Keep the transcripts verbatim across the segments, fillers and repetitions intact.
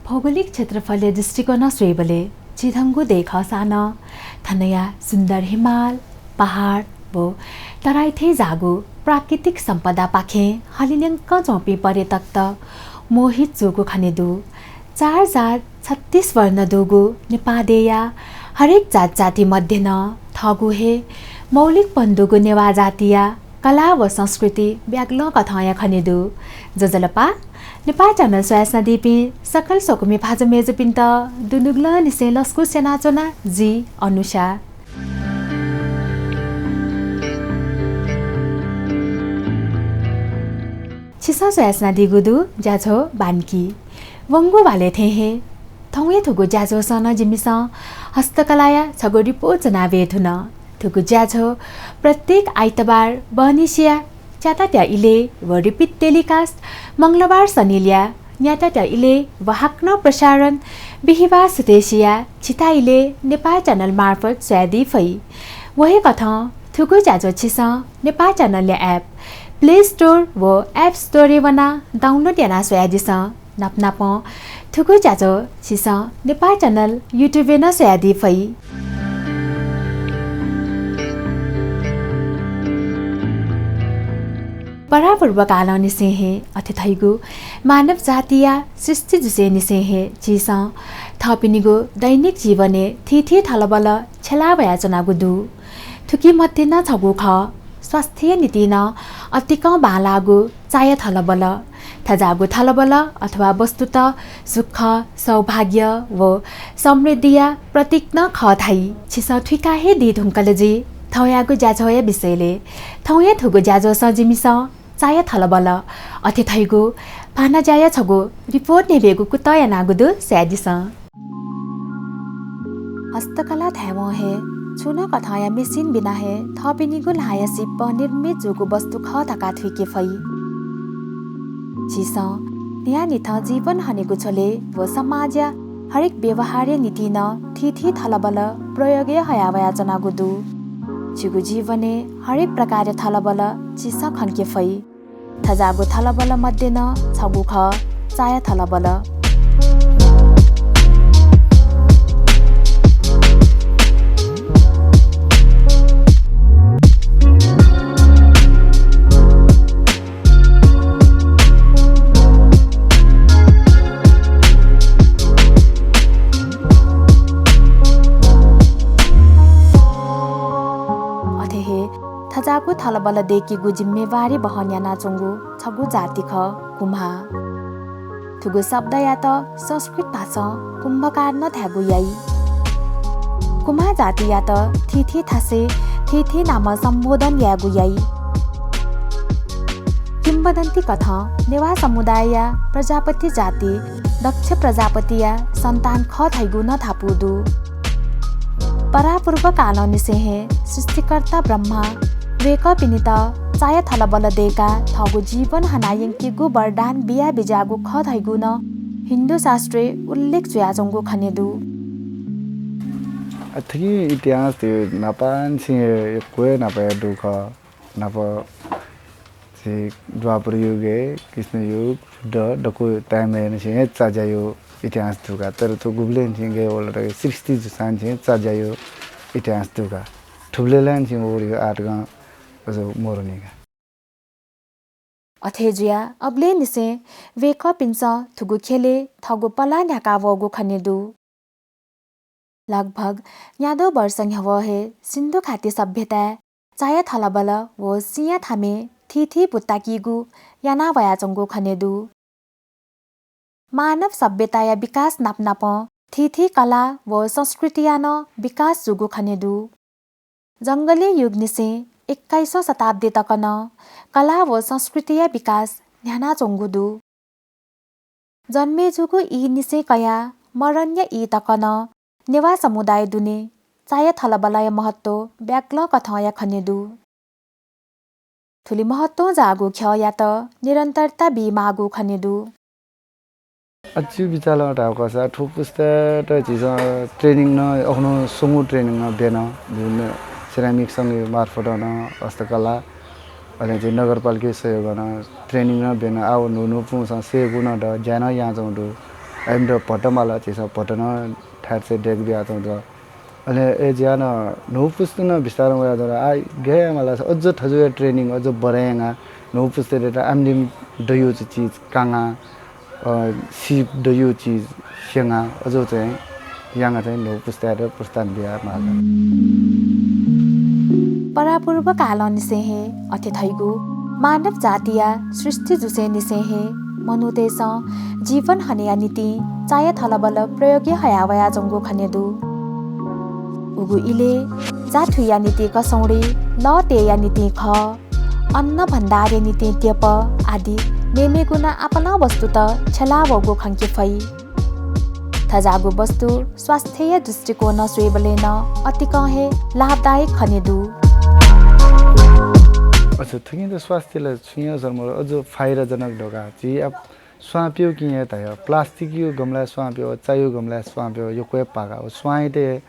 भौगोलिक क्षेत्रफलया दृष्टिकोणं स्वयेबलय् चिधंगु देय् खःसां नं थनया सुन्दर हिमाल, पहाड व तराई थें जाःगु प्राकृतिक सम्पदापाखें हलिंन्यंकं च्वंपिं पर्यटकत मोहित जूगु खने दु। चार हजार छत्तीस वर्ण दुगु नेपाः देय्‌या हरेक जात जाति मध्ये नं थःगु हे मौलिकपन दुगु नेवाः जातिया कला व संस्कृति ब्यागलं कथंया खने दु। ज्वजलपा, नेपाः च्यानल स्वयाच्वनादीपिं सकल स्वकुमि भाजु मय्‌जुपिन्त दुनुगलंनिसें लसकुस यानाच्वना, जि अनुषा। छिसं स्वयाच्वनादीगु दु ज्याझ्वः बान्की। वंगु वालय् थें हे थौंया थुगु ज्याझ्वःसं नं जिमिसं हस्तकलाया छगू रिपोर्ट ज्वनाबी धुन। थुगु ज्याझ्वः प्रत्येक आइतबार बहनिसिया च्यातात्या इलय् व repeat telecast मंगलबार सनिलया न्यातात्या इलय् व हाकनं प्रसारण बिहिबार सुथय्‌सिया झिता इलय् नेपाः च्यानल मार्फत स्वयादी फइ। व हे कथं थुगु ज्याझ्वः छिसं नेपाः च्यानलया app Play Store व App Store-य् वनाः download यानाः स्वयादिसँ। नापनापं थुगु ज्याझ्वः छिसं नेपाः च्यानल YouTube-य् नं स्वयादी फइ। परापूर्वकालंनिसें हे अथे धइगु मानव जातिया सृष्टि जुसेंनिसें हे झीसं थःपिनिगु दैनिक जीवनय् थीथी थलबल छ्यला वयाच्वनागु दु। थुकी मध्ये नं छगू खः, स्वास्थ्यया निंतिं नं अतिकं बांलाःगु चाया थलबल। थज्याःगु थलबल अथवा वस्तुत सुख, सौभाग्य व समृद्धिया प्रतीक नं खः धाइ। छिसं थुइका हे दी धुंकल जुइ थौंयागु ज्याझ्वःया विषयलय्। थौंया थुगु ज्याझ्वःसं जिमिसं चाया थलबल अथे धइगु भानाज्याया छगू रिपोर्ट न्ह्यब्वयेगु कुतः यानागु दु, स्वयादिसँ। हस्तकला धायेवं हे छुं नं कथंया मेसिन बिना हे थःपिनिगु ल्हाःया सिप निर्मित जूगु वस्तु खः धकाः थुइके फइ। झीसं न्हियान्हिथं जीवन हनेगु झ्वलय् व समाजया हरेक व्यवहारया निंतिं नं थीथी थलबल प्रयोगय् हया वयाच्वनागु दु। झीगु जीवनय् हरेक प्रकारया थलबल झीसं खंके फइ। थज्याःगु थलबल मध्ये नं छगू खः चाया थलबल। अथे हे थज्याःगु थलबल दय्‌केगु जिम्मेवारी वहन यानाच्वंगु छगू जाति खः कुम्हाः। थुगु शब्दयात संस्कृत भाषां कुम्भकार नं धायेगु याइ। कुम्हाः जातियात थीथी थासय् थीथी नामं सम्बोधन यायेगु याइ। किंवदन्ती कथं नेवाः समुदायया प्रजापति जाति दक्ष प्रजापतिया सन्तान खः धइगु नं धापू दु। परापूर्व कालंनिसें हे सृष्टिकर्ता ब्रह्मां वय्‌कःपिनित चाया थलबल दय्‌काः थःगु जीवन हनायंकेगु वरदान बिया बिज्याःगु खः धइगु नं हिन्दू शास्त्रय् उल्लेख जुयाच्वंगु खने दु। अ, थुकिं इतिहास धइगु न्हापांनिसें यक्व हे न्हापाया दु खः। न्हापा झी द्वापर युगय्, कृष्ण युग, बुद्ध, दक्व time-य् निसें हे चा ज्याया इतिहास दु का। तर थ्व गुबलेंनिसें गय् वल धकाः सृष्टि जूसांनिसें चा ज्याया इतिहास दु का। थुबलय् ला निसें वःगु आः तकं अझ मदुनि का। अथे जुयाः अबलय्‌निसें वय्‌कःपिन्सं थुगु ख्यलय् थःगु पलाः न्ह्याका वःगु खने दु। लगभग न्याद्वः वर्ष न्ह्यवः हे सिन्धु घाटी सभ्यताय् चाया थलबल व सिँया थामय् थीथी बुत्ताकीगु याना वयाच्वंगु खने दु। मानव सभ्यताया विकास नापनापं थीथी कला व संस्कृतिया नं विकास जूगु खने दु। जंगली युगनिसें एक्काइसौँ शताब्दी तक नं कला व संस्कृतिया विकास न्ह्यानाच्वंगु दु। जन्मे जूगु ईनिसें कयाः मरणया ई तक नं नेवाः समुदाय दुने चाया थलबलया महत्व ब्यागलं कथंया खने दु। थुलि महत्वं जाःगु ख्यःयात निरन्तरता बीमाःगु खने दु। अझ बिचालं धाःगु खःसा थ्व पुस्तायात झीसं training नं, अखनु स्वंगू training नं ब्यन। जुन ceramic संघ मार्फत नं हस्तकला, अले झी नगरपालिका सहयोगं नं training नं ब्यन। आः व न्हू न्हू पुंसं सयेगु नं दु, ज्या नं यानाच्वंगु दु। अय्‌मत भत माल, झीसं भत नं थाय् थासय् दय्‌के बियाच्वंगु दु। अले अय्‌जुयाः नं न्हू पुस्ति नं बिस्तारं वयाच्वन। आः गय् यायेमाल धाःसा अझ थज्याःगु training अझ बढे यानाः न्हू पुस्तियात आम्दिम दयु चिज कांगाः, अ, सीप दयु चिज स्यंकाः अझ चाहिँ यानाः चाहिँ न्हू पुस्तियात प्रोत्साहन बियामाल। परापूर्व कालंनिसें हे अथे धइगु मानव जातिया सृष्टि जुसेंनिसें हे मनूतय्‌सं जीवन हनेया निंतिं चाया थलबल प्रयोगय् हया वयाच्वंगु खने दु। उगु इलय् जाथुइया निंतिं कसौडी, लः तयेया निंतिं खः, अन्न भण्डारया निंतिं त्यप आदि मेमेगु नं आपालं वस्तुत छ्यला वःगु खंके फइ। थज्याःगु वस्तु स्वास्थ्यया दृष्टिकोणं स्वयेबलय् नं अतिकं हे लाभदायक खने दु। अच्छा, थुकिं त स्वास्थ्य ला छुं हे असर मरु, अझ फाइदाजनक धकाः झी आः स्वां प्यंगुकिं हे धाइ। प्लास्टिकया गमलाय् स्वां प्यंगु, चाया गमलाय् स्वां प्यंगु यक्व हे पाः का। व स्वांयात हे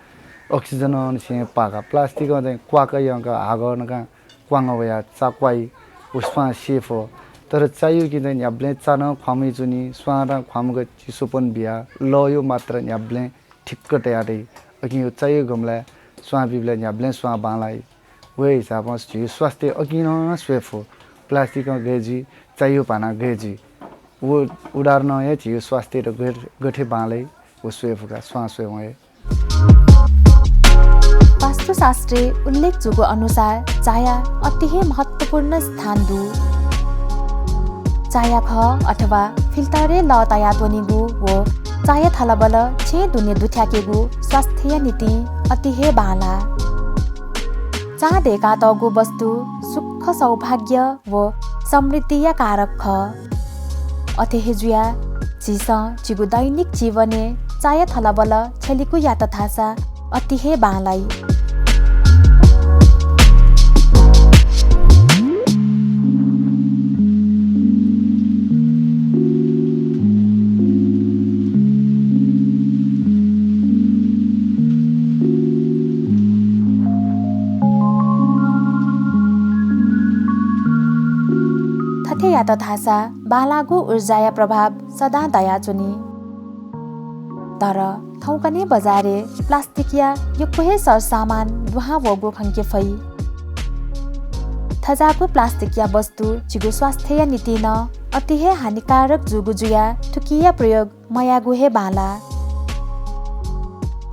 oxygen निसें पाः का। प्लास्टिकं चाहिँ क्वाक यंकाः हागः नकां क्वांगः वयाः चा क्वाइ, व स्वां safe। तर चायाकिं चाहिँ न्ह्याबलें चा नं ख्वाःम्ह च्वनी, स्वां नं ख्वाःम्ह चिसोपन बियाः लःया मात्रा न्ह्याबलें ठिक्क तयाः दइ। अकिं व चाया गमलाय् स्वां बीबलय् न्ह्याबलें स्वां बांलाइ। व हे हिसाबं झीगु स्वास्थ्य अकिं नं स्वये फु। प्लास्टिकं गय् जुइ, चाया भानां गय् जुइ। व उदाहरणं हे झीगु स्वास्थ्ययात ग-, गथे बांलाइ, व स्वये फु का, स्वां स्वयेवं हे। वास्तुशास्त्रय् उल्लेख जूगु अनुसार चाया अति हे महत्त्वपूर्ण स्थान दु। चाया खः अथवा filter-य् लः तयाः त्वनेगु व चाया थलबल छेँय् दुने दुथ्याकेगु स्वास्थ्यया निंतिं अति हे बांलाः। चां दय्‌कातःगु वस्तु सुख सौभाग्य व समृद्धिया कारक खः। अथे हे जुयाः झीसं झीगु दैनिक जीवनय् चाया थलबल छ्यलेगु यात धाःसा अति हे बांलाइ। थथे यात धाःसा बांलाःगु ऊर्जाया प्रभाव सदां दयाच्वनी। तर थौंकन्हय् बजारय् प्लास्टिकया यक्व हे सरसामान दुहां वःगु खंके फइ। थज्याःगु प्लास्टिकया वस्तु झीगु स्वास्थ्यया निंतिं नं अति हे हानिकारक जूगु जुयाः थुकिया प्रयोग मयायेगु हे बांलाः।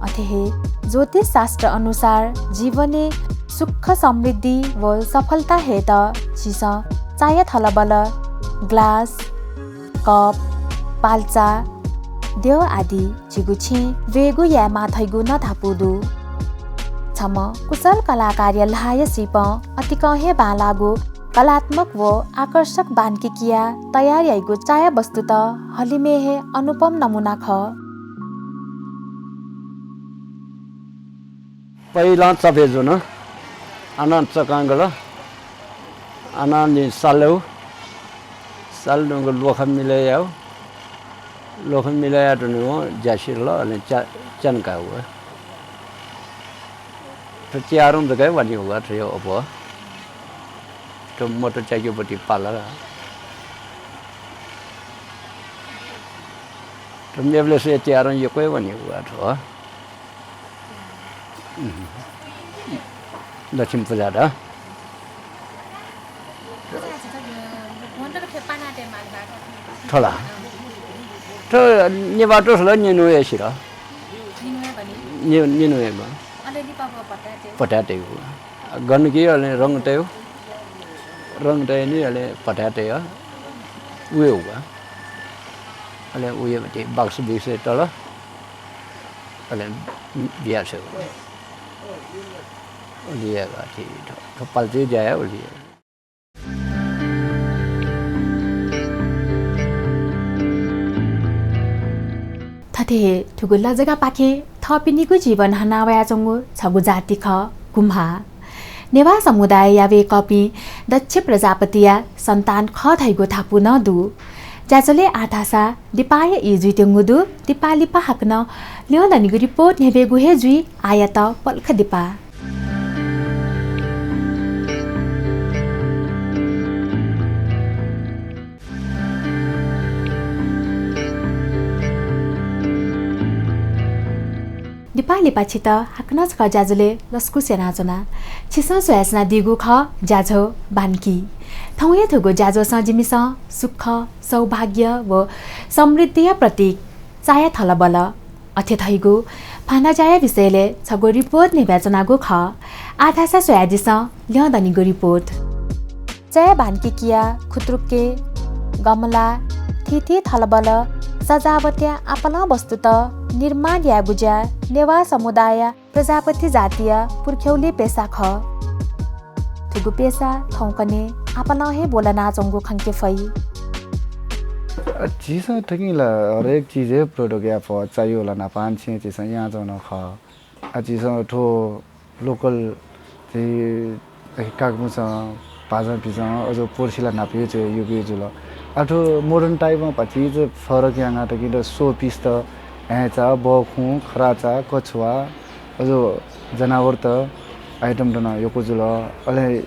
अथे हे ज्योतिष शास्त्र अनुसार जीवनय् सुख समृद्धि व सफलता हयेत झीसं चाया थलबल, ग्लास, कप, पाल्चा, द्यः आदि झीगु छेँय् ब्वयेगु यायेमाः धइगु नं धापू दु। छम्ह कुशल कलाकारया ल्हाःया सिपं अतिकं हे बांलाःगु कलात्मक व आकर्षक बान्की कियाः तयार याइगु चाया वस्तुत हलिमय् हे अनुपम नमुना खः। पहिलं चफे जुन, हानं चकां गल, हानं नि साल्यौ, साल्यौ ल्वखा मिले याउ, ल्वखा मिले यात नु ज्यासिल, अले च्या-, च्यानका व। त च्यारं जक हे वनी व थ्व अप्वः। त मोटर च्याकेबति पाला। त मेबलय् स्वयाः च्यारं यक्व हे वनी व थ्व। लक्ष्मी पूजा द। थ्व ला। थ्व नेवाः तुस ला निन्हु हे सिल। नि-, निन्हु हे ग। पत्याः तयेगु। गन कि अले रंग तयेगु। रंग तये नि अले पत्याः तये। उयो ग। अले उयो बति बक्स बिक्स तल। अले बिया छ्वयेगु। उलि यायेगु अथे थ्व, थ्व पाल्चाया ज्या हे उलि यायेगु। थथे हे थुगु लजगापाखें थःपिनिगु जीवन हना वयाच्वंगु छगू जाति खः गुम्हा। नेवाः समुदायया वय्कःपिं दक्ष प्रजापतिया सन्तान खः धइगु धापू नं दु। ज्याझ्वलय् आः धाःसा दिपाया ई जुइत्यंगु दु। दिपा लिपा हाकनं ल्यं दनिगु रिपोर्ट न्ह्यब्वयेगु हे जुइ। आःयात पलख दिपा। लिपा छित हाकनं छकः ज्याझ्वलय् लसकुस यानाच्वना। छिसं स्वयाच्वनादीगु खः ज्याझ्वः बान्की। थौंया थुगु ज्याझ्वलय् जिमिसं सुख, सौभाग्य व समृद्धिया प्रतीक चाया थलबल, अथे धइगु भानाज्याया विषयलय् छगू report न्ह्यब्वयाच्वनागु खः। आः धाःसा स्वयादिसँ ल्यंदनिगु report। चाया बान्की किया, खुत्रुके, गमला, थीथी थलबल, सजावटया आपालं वस्तुत निर्माण यायेगु ज्या नेवाः समुदायया प्रजापति जातिया पुर्ख्यौली पेसा खः। थुगु पेसा थौंकन्हय् आपालं हे ब्वलनाच्वंगु खंके फइ। अ, झीसं थुकिं ला हरेक चिजय् product याये फः, चायागु ला न्हापांनिसें झीसं यानाच्वंगु खः। अ, झीसं थ्व local झी काकम्हस्यां, भाजं भिजं, अझ पोर्सिला न्हापाया चाहिँ यक्व जुल। अ, थ्व modern type-ं भतिचा फरक यानाः थुकिं show piece त, हँय्‌चा, बखुं, खराचा, कछुवा, अझ जनावरत item त नं यक्व जुल। अले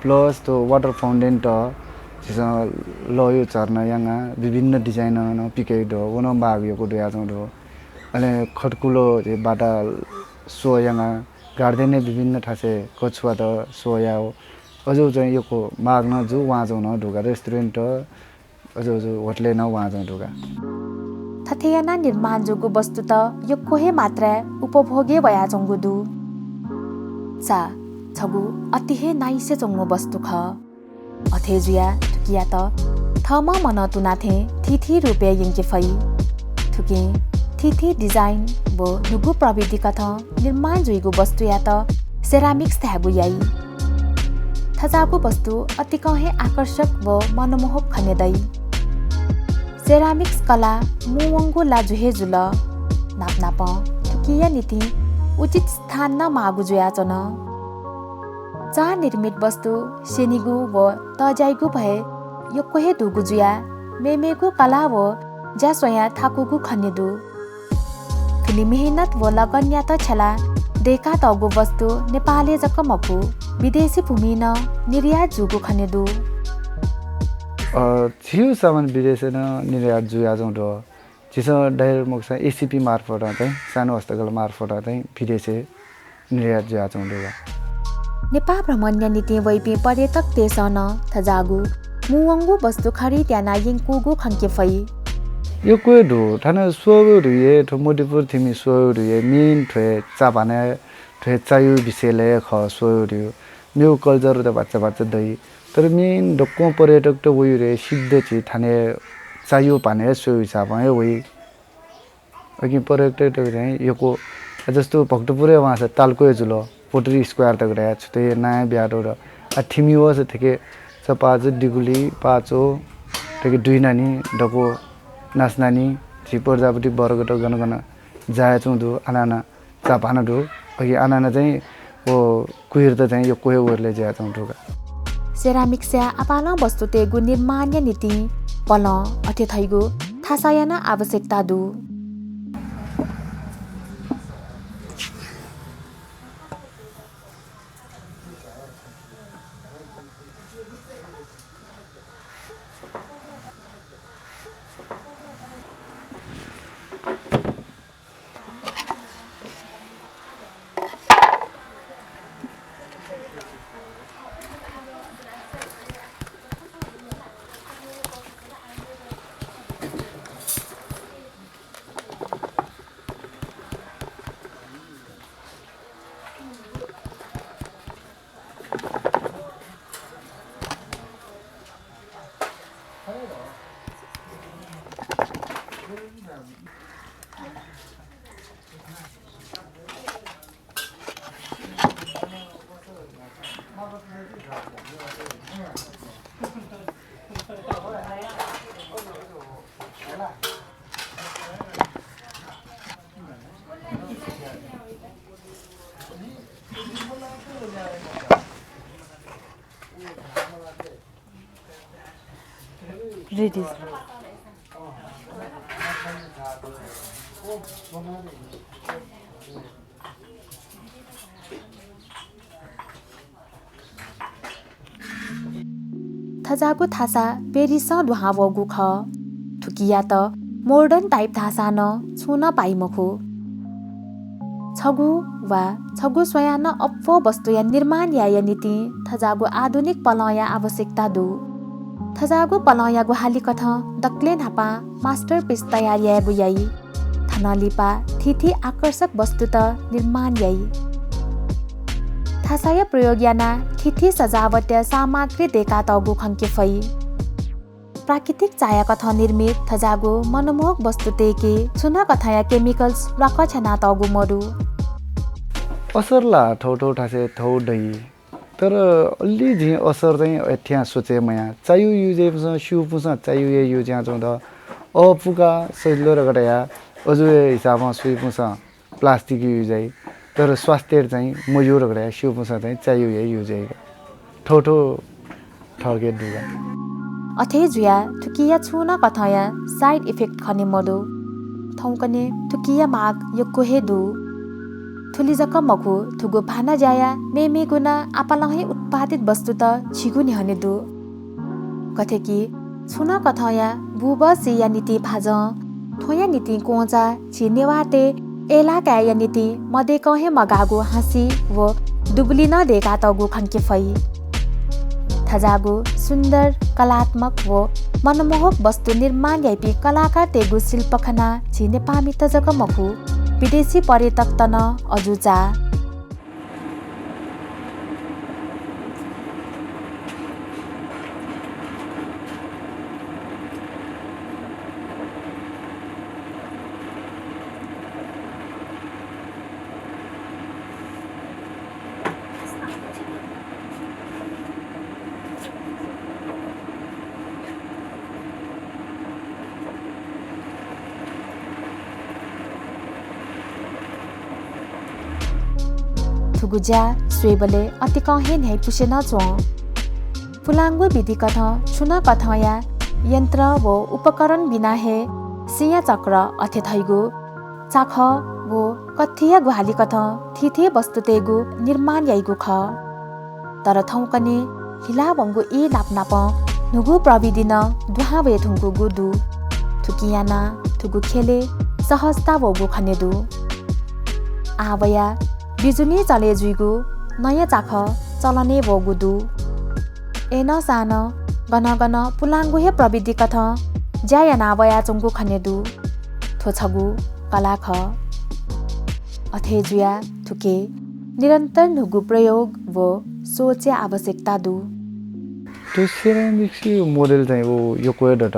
plus थ्व water fountain त झीसं लःया झरना यानाः विभिन्न design नं पिकयागु दु, व नं माःगु यक्व दयाच्वंगु दु। अले खटकुलो झी बाटा show यानाः garden-य् विभिन्न थासय् कछुवात show याः। अझ चाहिँ यक्व माःगु नं जू, वांच्वंगु नं दु का, restaurant, अझ, अझ होटलय् नं वांच्वंगु दु का। थथे यानाः निर्माण जूगु वस्तुत यक्व हे मात्राय् उपभोगय् वयाच्वंगु दु। चा छगू अति हे नाइसे च्वंगु वस्तु खः। अथे जुयाः थुकियात थःम्हं मनं तुना थें थीथी रूपय् यंके फइ। थुकिं थीथी design व न्हूगु प्रविधिकथं निर्माण जुइगु वस्तुयात ceramics धायेगु याइ। थज्याःगु वस्तु अतिकं हे आकर्षक व मनमोहक खने दइ। Ceramics कला मू वंगु ला जू हे जुल। नाप नापं थुकिया निंतिं उचित स्थान नं माःगु जुयाच्वन। चा निर्मित वस्तु स्यनीगु व तःज्याइगु भय यक्व हे दुगु जुयाः मेमेगु कला व ज्या स्वयाः थाकूगु खने दु। थुलि मेहनत व लगनयात छ्यलाः दय्कातःगु वस्तु नेपालय् जक मखु, विदेशी भूमिइ नं निर्यात जूगु खने दु। अ, झीगु सामान विदेशय् नं निर्यात जुयाच्वंगु दु। झीसं direct मखुसां ACP मार्फतं चाहिँ, सानु हस्तकला मार्फतं चाहिँ विदेशय् निर्यात जुयाच्वंगु दु का। नेपाः भ्रमणया निंतिं वइपिं पर्यटकतय्सं नं थज्याःगु मू वंगु वस्तु खरिद यानाः यंकूगु खंके फइ। यक्व हे दु। थन स्वःगु धुइए, थ्व मध्यपुर थिमि स्वःगु धुइए main थ्व हे चा भाना, थ्व हे चायागु विषयलय् खः स्वःगु धुइए। मेगु culture त भचा भचा दइ। तर main दक्वं पर्यटकत वइगु धुइए सिद्ध झी थन हे चायागु भाना हे स्वःगु हिसाबं हे वइ। अकिं पर्यटकत चाहिँ यक्व, जस्तो भक्तपुरय् वांसा तालुकय् जुल, पोटरी square तक धाये, छुतय् नायः बियातःगु दु। आ, थिमि वःसा थथे चपाजु, दिगुली, पाचो, थथे दुइनानि, दक्व, नासनानि, झी प्रजापति वर्गत गन गन जायाच्वंगु दु, आना आना चा भाना दु। अकिं आना आना चाहिँ व कुहिरत चाहिँ यक्व हे वरलय् जुयाच्वंगु दु का। Ceramics-या आपालं वस्तुतय्गु निर्माणया निंतिं पलं अथे धइगु थासाया नं आवश्यकता दु। Ready. थज्याःगु थासा पेरिसं दुहां वःगु खः। थुकियात modern type धाःसां नं छुं नं पाइ मखु। छगू वा छगू स्वयां नं अप्वः वस्तुया निर्माण यायेया निंतिं थज्याःगु आधुनिक पलंया आवश्यकता दु। थज्याःगु पलंया ग्वाहालि कथं दकलय् न्हापां masterpiece तयार यायेगु याइ। थनं लिपा थीथी आकर्षक वस्तुत निर्माण याइ। थासाया प्रयोग यानाः थीथी सजावटया सामग्री दय्कातःगु खंके फइ। प्राकृतिक चाया कथं निर्मित थज्याःगु मनमोहक वस्तुतय्के छुं नं कथंया chemicals ल्वाकछ्यानातःगु मदु। असर ला थौथौ थासय् थौ दइ, तर अल्लि जिं असर चाहिँ अथ्यां सोचे मया। चायु use याइपुसं, स्यूपुसं चायु हे use यानाच्वंत। अःपुका सजिलो धकाः धया, अजू हे हिसाबं स्यूपुसं plastic use याइ, तर स्वास्थ्य चाहिँ मज्यू धकाः धया, स्यूपुसं चाहिँ चायु हे use याइ। थौथौ थःके दुगा। अथे जुयाः थुकिया छुं नं कथंया side effect खने मदु। थौंकन्हे थुकिया माग यक्व हे दु। थुलि जक मखु, थुगु भाना ज्याया मेमेगु नं आपालं हे उत्पादित वस्तुत झीगु न्ह्यःने दु। गथे कि छुं नं कथंया बुबसिया निंतिं भाजं, थ्वया निंतिं क्वँचा, झी नेवाःतय् अय्लाः कायेया निंतिं मदय्कं हे मगाःगु हाँसी व दुबुलि नं दय्कातःगु खंके फइ। थज्याःगु सुन्दर, कलात्मक व मनमोहक वस्तु निर्माण याइपिं कलाकारतय्गु शिल्प खनाः झी नेपाःमित जक मखु, विदेशी पर्यटकत नं अजू चाः। थुगु ज्या स्वयेबलय् अतिकं हे न्ह्याइपुसे नं च्वं। पुलांगु विधि कथं छुं नं कथंया यन्त्र व उपकरण बिना हे सिँया चक्र अथे धइगु चाखः व कथिया ग्वाहालि कथं थीथी वस्तुतय्गु निर्माण याइगु खः। तर थौंकन्हे हिलावंगु ई नापनापं न्हूगु प्रविधि नं दुहां वये धुंकूगु दु। थुकिं यानाः थुगु ख्यलय् सहजता वःगु खने दु। आः वयाः बिजुलीं चले जुइगु नँया चाखः चलनय् वःगु दु। अय्नं सां नं गनं गनं पुलांगु हे प्रविधि कथं ज्या याना वयाच्वंगु खने दु। थ्व छगू कला खः। अथे जुयाः थुके निरन्तर न्हूगु प्रयोग व सोचया आवश्यकता दु। थ्व ceramics model चाहिँ व यक्व हे दत।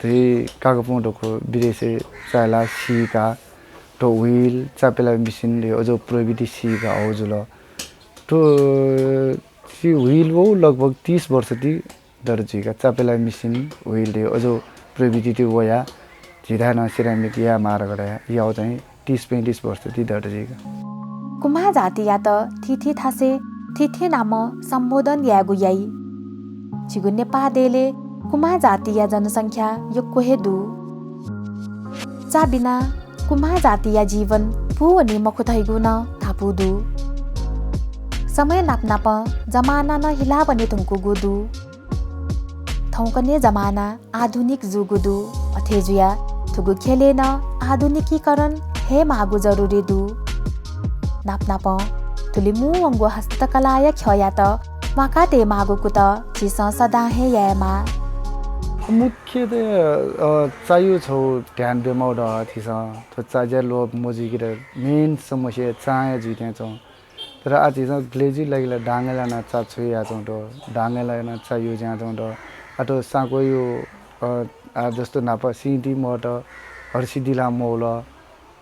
थ्व कागपुं दक्व विदेशय् चाःहिला सीका, थ्व wheel, चाःपिला machine धइगु अज्याःगु प्रविधि सीका हौ जुल। थ्व सी wheel व लगभग तीस वर्ष ति दत जुइका, चाःपिला machine, wheel धइगु अज्याःगु प्रविधि ति वयाः झीथाय् नं ceramic यायेमाः धकाः धयाः याःगु चाहिँ तीस पैंतीस वर्ष ति दत जुइका। कुम्हाः जातियात थीथी थासय् थीथी नामं सम्बोधन यायेगु याइ। झीगु नेपाः देलय् कुम्हाः जातिया जनसंख्या यक्व हे दु। चा बिना कुम्हाः जातिया जीवन पूवनी मखु धइगु नं धापू दु। समय नापनापं जमाना नं हिलावने धुंकूगु दु। थौंकन्हे जमाना आधुनिक जूगु दु। अथे जुयाः थुगु ख्यलय् नं आधुनिकीकरण हयेमाःगु जरुरी दु। नापनापं थुलि मू वंगु हस्तकलाया ख्यःयात म्वाका तयेमाःगु कुतः झीसं सदां हे यायेमाः। मुख्यतया, अ, चायु छगू ध्यान बीमाःगु दु झीसं। थ्व चा ज्या लोप मजुइकेत main समस्या चाया जुइ थें च्वं। तर आः झीसं glaze लागि ला डाँगय् लानाः चा छु यानाच्वंगु दु, डाँगय् लानाः चा use यानाच्वंगु दु। आः थ्व साँक्वयु, अ, आः जस्तो न्हापा सिँदि मत, हरसिँदि ला मवल।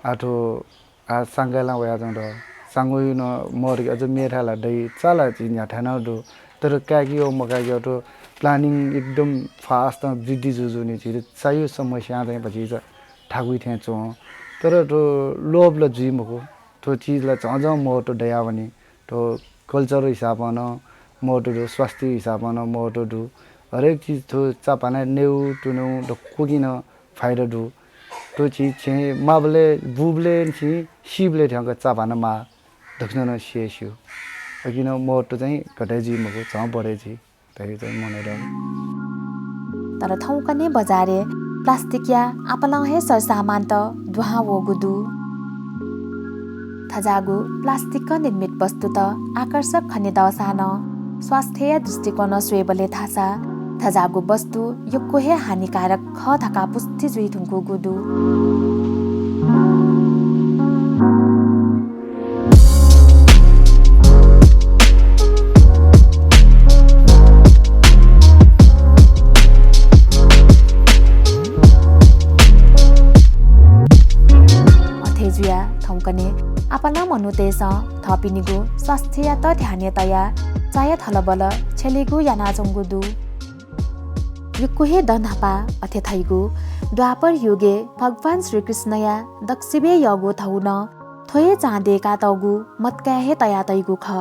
आः थ्व आः साँक्वय् ला वयाच्वंगु दु। साँक्वयु नं मत कि अझ मेथाय् ला दइ, चा ला झी न्ह्याथाय् नं दु। तर काय्केगु मकाय्केगु थ्व planning एकदम fast वृद्धि जुजुनि झीत चायु समस्यां चाहिँ भतिचा थाकुइ थें च्वं। तर थ्व लोप ला जुइ मखु। थ्व चिज ला झःझः महत्व दयावनी। थ्व culture हिसाबं नं महत्व दु, स्वास्थ्य हिसाबं नं महत्व दु। हरेक चिज थ्व चा भानाय् नेउ तुनेउ दक्वकिं नं फाइदा दु। थ्व चिज छेँ माःबलय् बुबलय् निसें सीबलय् थ्यंक चा भाना माः धकाः नं सिया स्यू। अकिं नं महत्व चाहिँ घटे जुइ मखु, झं बढे जुइ। धइगु चाहिँ मनय् दु। तर थौंकन्हे बजारय् plastic या आपालं हे सरसामानत दुहां वःगु दु। थज्याःगु प्लास्टिकं निर्मित वस्तुत आकर्षक खनेदःसां नं स्वास्थ्यया दृष्टिकोणं स्वयेबलय् धाःसा थज्याःगु वस्तु यक्व हे हानिकारक खः धकाः पुष्टि जुइधुंकूगु दु। अथे जुयाः थौंकन्हे आपालं मनूतय्‌सं थःपिनिगु स्वास्थ्ययात ध्यानय् तयाः चाया थलबल छ्यलेगु यानाच्वंगु दु। यक्व हे दँ न्हापा अथे धइगु द्वापर युगय् भगवान श्रीकृष्णया दक्सिबय् यःगु धौ नं थ्व हे चां दय्‌कातःगु मदकाय् हे तयातइगु खः।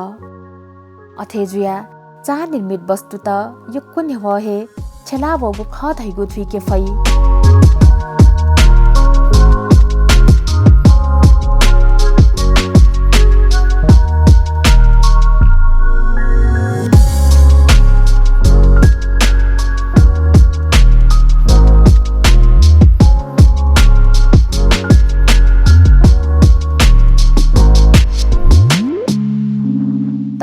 अथे जुयाः चां निर्मित वस्तुत यक्व न्ह्यवः हे छ्यला वःगु खः धइगु थुइके फइ।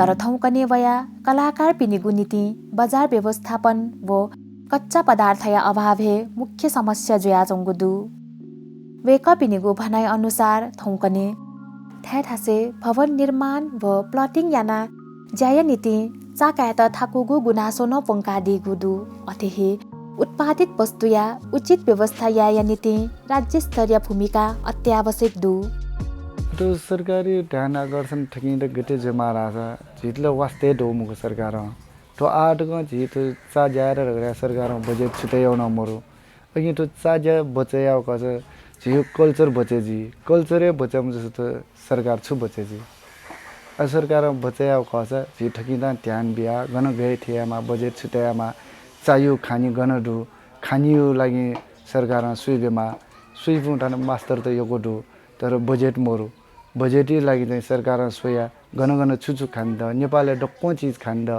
तर थौंकन्हे वयाः कलाकारपिनिगु निंतिं बजार व्यवस्थापन व कच्चा पदार्थया अभाव हे मुख्य समस्या जुयाच्वंगु दु। वय्‌कःपिनिगु भनाइ अनुसार थौंकन्हे थाय् थासय् भवन निर्माण व plotting यानाः ज्याया निंतिं चा कायेत थाकूगु गुनासो नं प्वंकादीगु दु। अथे हे उत्पादित वस्तुया उचित व्यवस्था यायेया निंतिं राज्य स्तरया भूमिका अत्यावश्यक दु। थ्व सरकारी ध्यान आकर्षण थुकिं त गथे जुइमाः धाःसा झीत ला वास्ता हे दउ मखु सरकारं। थ्व आः तकं झी थ्व चा ज्या यायेत धकाः सरकारं बजेट छु तयागु नं मदु। अकिं थ्व चा ज्या बचय् यायेगु खःसा झीगु culture बचय् जुइ। Culture हे बचय् मजूसा थ्व सरकार छु बचय् जुइ? अ, सरकारं बचय् यायेगु खःसा झी थुकिं ध्यान बियाः गन गथे यायेमाः, बजेट छु तयामाः, चायागु खानि गन दु, खानिया लागि सरकारं सुइ ब्यूमाः, सुइपिं थन मास्टरत यक्व दु, तर बजेट मदु। बजेटया लागि चाहिँ सरकारं स्वयाः गन गन छु छु खानि दु, नेपालय् दक्वं चिज खानि दु,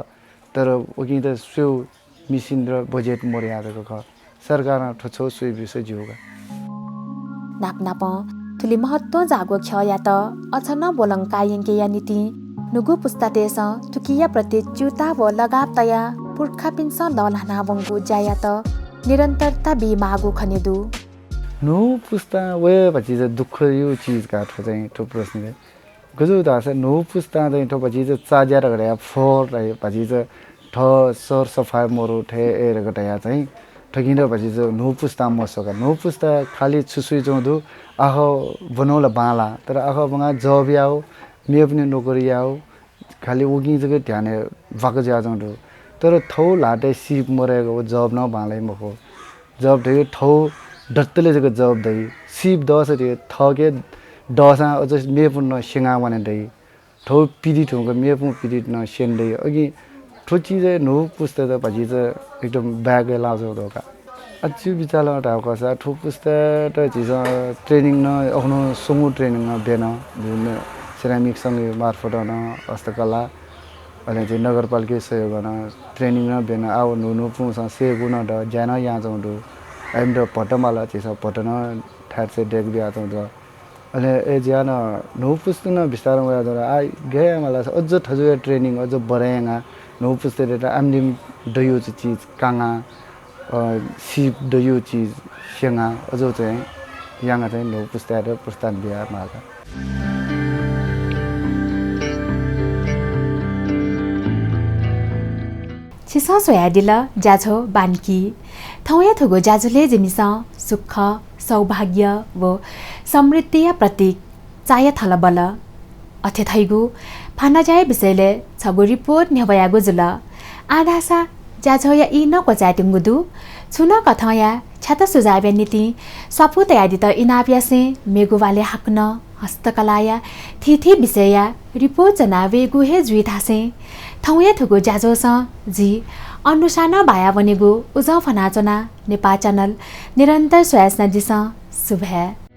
तर उकिं त स्वयेगु machine र बजेट मदुगु जक खः। सरकारं थ्व छगू सुइ ब्यूसा ज्यू का। नाप नापं थुलि महत्वं जाःगु ख्यःयात अझ नं ब्वलंका यंकेया निंतिं न्हूगु पुस्तातय्‌सं थुकिया प्रति च्यूताः व लगाव तयाः पुर्खापिन्सं लःल्हाना वंगु ज्यायात निरन्तरता बीमाःगु खने दु। न्हू पुस्तां वये भतिचा दुःखया चिज का थ्व चाहिँ, थ्व प्रश्न चाहिँ। गजु धाःसा न्हू पुस्तां चाहिँ थ्व भतिचा चा ज्या धकाः धया फोहोर धाइ भतिचा थः सरसफाइ मरु थें ए धकाः धया चाहिँ थुकिं नं भतिचा न्हू पुस्तां मस्वः का। न्हू पुस्ता खालि छु स्वयाच्वंगु दु, आखः ब्वनागु ला बांलाः, तर आखः ब्वनाः job यायेगु, मेपिनि नोकरी यायेगु, खालि उकिं जक ध्यानय् बाक्क जुयाच्वंगु दु। तर थःगु ल्हातय् सीप मदय्‌क व job नं बांलाइ मखु। Job धइगु थःगु दतले जक job दइ। सीप दःसा धइगु थःके दःसां अझ मेपिन्त नं स्यंका वने दइ। थःगु पिदि धुंकाः मेपिनि पिदित नं स्यने दइ। अकिं थ्व चिजय् न्हू पुस्तात भतिचा एकदम back-य् लाःगु दु का। अ, जिगु बिचालं धायेगु खःसा थ्व पुस्तात झीसं training नं, अखनु स्वंगू training नं ब्यन। विभिन्न ceramic संघ मार्फत नं हस्तकला, अले झी नगरपालिका सहयोगं नं training नं ब्यन। आः न्हू न्हूपिन्सं सयेगु नं दु, ज्या नं यानाच्वंगु दु। अले इमित भत्ता माल, झीसं भत्ता नं थाय् थासय् दय्‌के बियाच्वंगु दु। अले अय् जुयाः नं न्हू पुस्ता नं बिस्तारं वयाच्वन। आः गथे यायेमाल धाःसा अझ थज्याःगु training अझ बढे यानाः न्हू पुस्तात आम्दिम दइगु चिज कानाः, अ, सीप दइगु चिज स्यनाः अझ चाहिँ यानाः चाहिँ न्हू पुस्तायात प्रोत्साहन बियामाल। छिसं स्वयादिल ज्याझ्वः बान्की। थौंया थुगु ज्याझ्वलय् जिमिसं सुख, सौभाग्य व समृद्धिया प्रतीक चाया थलबल। अथे धइगु फानाज्याया विषयलय् छगू report न्ह्यब्वयागु जुल। आः धाःसा ज्याझ्वःया ई नं क्वचायेत्यंगु दु। छुं नं कथंया छ्यात सुझावया निंतिं स्वापू तयादीत इनाप यासें मेगु वालय् हाकनं हस्तकलाया थीथी विषयया report च्वना वयेगु हे जुइ धासें थौंया थुगु ज्याझ्वलय् जि अनुषा नं बाया वनेगु उजं फ्वनाच्वना। नेपाः channel निरन्तर स्वयाच्वनादिसँ। सुभाय्।